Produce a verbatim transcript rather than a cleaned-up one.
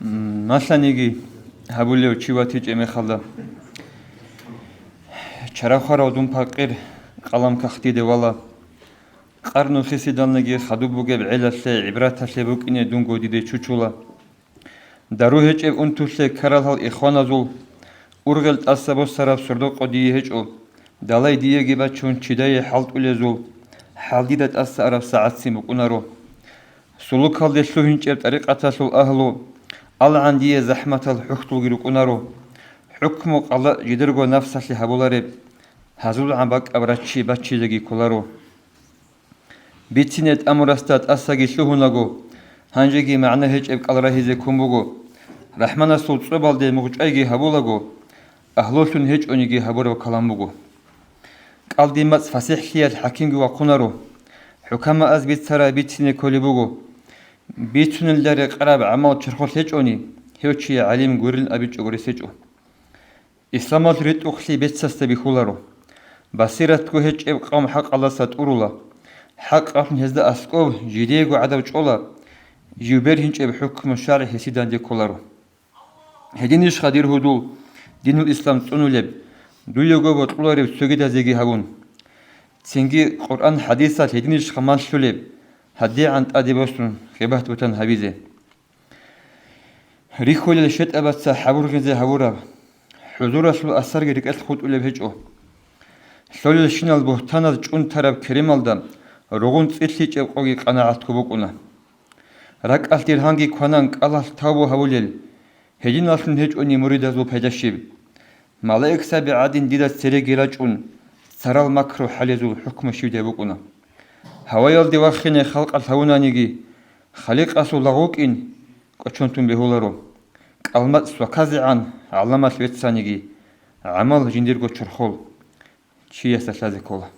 М, малъаниги гьабулев чи ватичӀеб мехалда, чарахъарав дун пакъир, къалам кагътиде вала. Къарну хисидалниги хадуб бугеб гӀелалъе, гӀибраталъе букӀине дунго диде чучула. Дару гьечӀеб унтулъе ккарал гьал ихваназул, ургъел тӀаса босараб сордо-къо дие гьечӀо, далай диеги бачун чидае хӀалтӀулезул, хӀал дида тӀаса араб сагӀатцин букӀунаро. Сулукалде лъугьинчӀеб тӀарикъаталъул агьлу, алгӀан дие захӀматал хӀухьдулги рукӀунаро. ХӀукму къала жидерго нафсалъе гьабулареб, гьазулгӀан бакӀаб раччи баччизеги кколаро. Бицине тӀамурасда тӀасаги лъугьунаго, гьанжеги магӀна гьечӀеб кӀал рагьизе ккун буго. РахӀманасул цӀобалде мугъчӀвайги гьабулаго, агьлулъун гьечӀониги гьабураб калам буго. КӀалдимацӀ фасихӀлъиялъ хӀакимги вахъунаро, хӀукамааз бицараб бицине кколеб буго. Бицунелда рекъараб гӀамал чорхолъ гьечӀони, гьев чи гӀалим гурин абичӀого рес гьечӀо. Исламалъ ритӀухълъи бецасда бихьуларо. Басиратго гьечӀеб къавм хӀакъалдаса тӀурула. ХӀакъалъун гьезда аскӀов жидеего гӀадав чӀола, жив бергьинчӀеб хӀукму шаргӀ гьесие данде кколаро. Гьединищха, дир гьудул, динул ислам цӀунулеб, дуего бокьулареб цогидазеги гьабун? Цинги Къуръан-хӀадисалъ гьединищха малъулеб, гьадигӀан тӀаде босун гъибат-бугьтан гьабизе? Рихьулел щетӀабаца хӀабургъизе гьавураб, хӀузуралъул асарги рекӀелъ хутӀулеб гьечӀо. Лъолелщинал бугьтаназ чӀун тараб керемалда ругъун цӀилъичӀеб къоги къанагӀатго букӀуна. РакӀалъ дир гьанги кванан кӀалалъ тавбу гьавулел, гьединаллъун гьечӀони муридазул пайда щиб? Малаикзаби гӀадин дида цереги рачӀун, царал макру хӀалезул хӀукму щивдай букӀуна. Гьаваялде вахине халкъалъ гьавунаниги, Халикъасул лагъ вукӀин кӀочон тун бегьуларо. КӀалмацӀ сваказегӀан гӀаламалъ веццаниги, гӀамал жиндирго чорхол чиясда лъазе ккола.